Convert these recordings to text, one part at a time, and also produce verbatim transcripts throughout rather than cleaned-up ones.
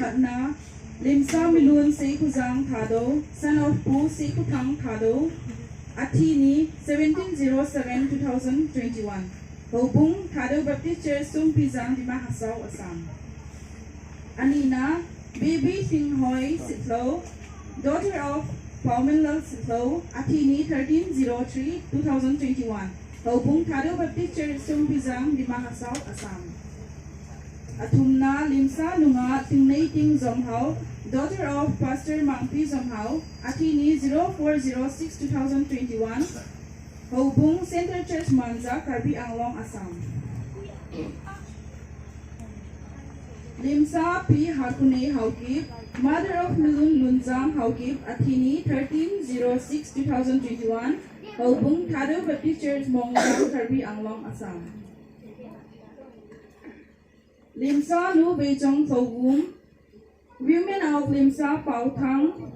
Patna, Limsa Milun Seikhojang Thadou, son of Pu Seikhothang Thadou, athi ni seventeen zero seven two thousand twenty-one. Houbung Thadou Baptist Church, Songpijang, Dima Hasao, Assam. Anina, Baby Thinghoi Sitlhou, daughter of Paominlal Sitlhou, athi ni thirteen zero three two thousand twenty-one. Houbung Thadou Baptist Church, Songpijang, Dima Hasao, Assam. Athumna, Limsa Nunga Thingneiting Zomhao, daughter of Pastor Mangpi Zomhao, athi ni zero four zero six two thousand twenty-one. Houbung Centre Church, Manja, Karbi Anglong, Assam. Limsa Pi Hakunei Haokip, mother of Milun Lunjang Haokip, athi ni thirteen zero six two thousand twenty-one. Houbung Thadou Baptist Church, Mongjang, Karbi Anglong, Assam. Limsa Nu Veichong Lhouvum, women of Limsa Paothang,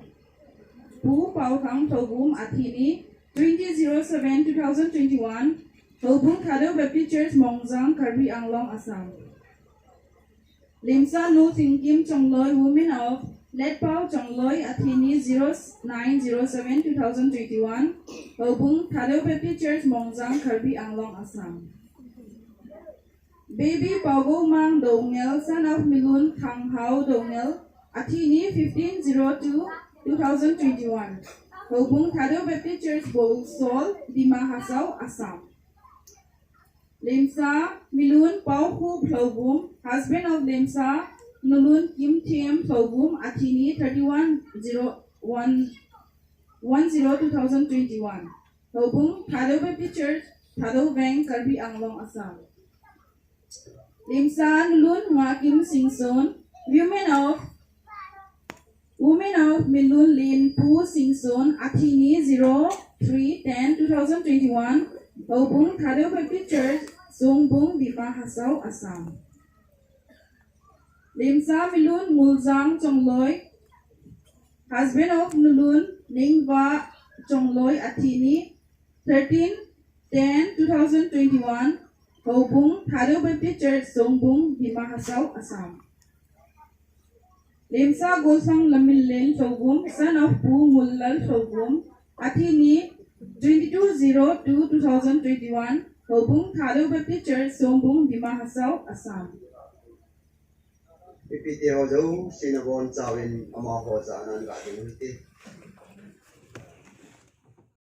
Pu Paothang Lhouvum, athi ni twenty zero seven two thousand twenty-one. Houbung Thadou Baptist Church, Mongjang, Karbi Anglong, Assam. Limsa Nu Thingkim Chongloi, women of Letpao Chongloi, athi ni zero nine zero seven two thousand twenty-one. Houbung Thadou Baptist Church, Mongjang, Karbi Anglong, Assam. Baby Paogoumang Doungel, son of Milun Thanghao Doungel, athi ni fifteen zero two two thousand twenty-one. Houbung Thadou Baptist Church, Bousol, Dima Hasao, Assam. Limsa Milun Paokhup Lhouvum, husband of Limsa Nulun Kimthem Lhouvum, athi ni thirty-one zero one one zero two thousand twenty-one. Houbung Thadou Baptist Church, Thadou Veng, Karbi Anglong, Assam. Limsa Nulun Ngakim Singson, women of women of Milun Lin Pu Singson, athi ni zero three ten two thousand twenty-one. Houbung Thadou Baptist Church, Songbung, Dima Hasao, Assam. Limsa Milun Nguljang Chongloi, husband of Nulun Ningva Chongloi, athi ni thirteen ten two thousand twenty-one. Houbung Thadou Baptist Church, Songbung, Dima Hasao, Assam. Limsa Golsang Laminlen Lhouvum, son of Pu Ngullal Lhouvum, athi ni twenty-two zero two two thousand twenty-one. Houbung Thadou Baptist Church, Songbung, Dima Hasao, Assam. Ipi ti ho jouse nabonchauvin amaho jana naga ding hite.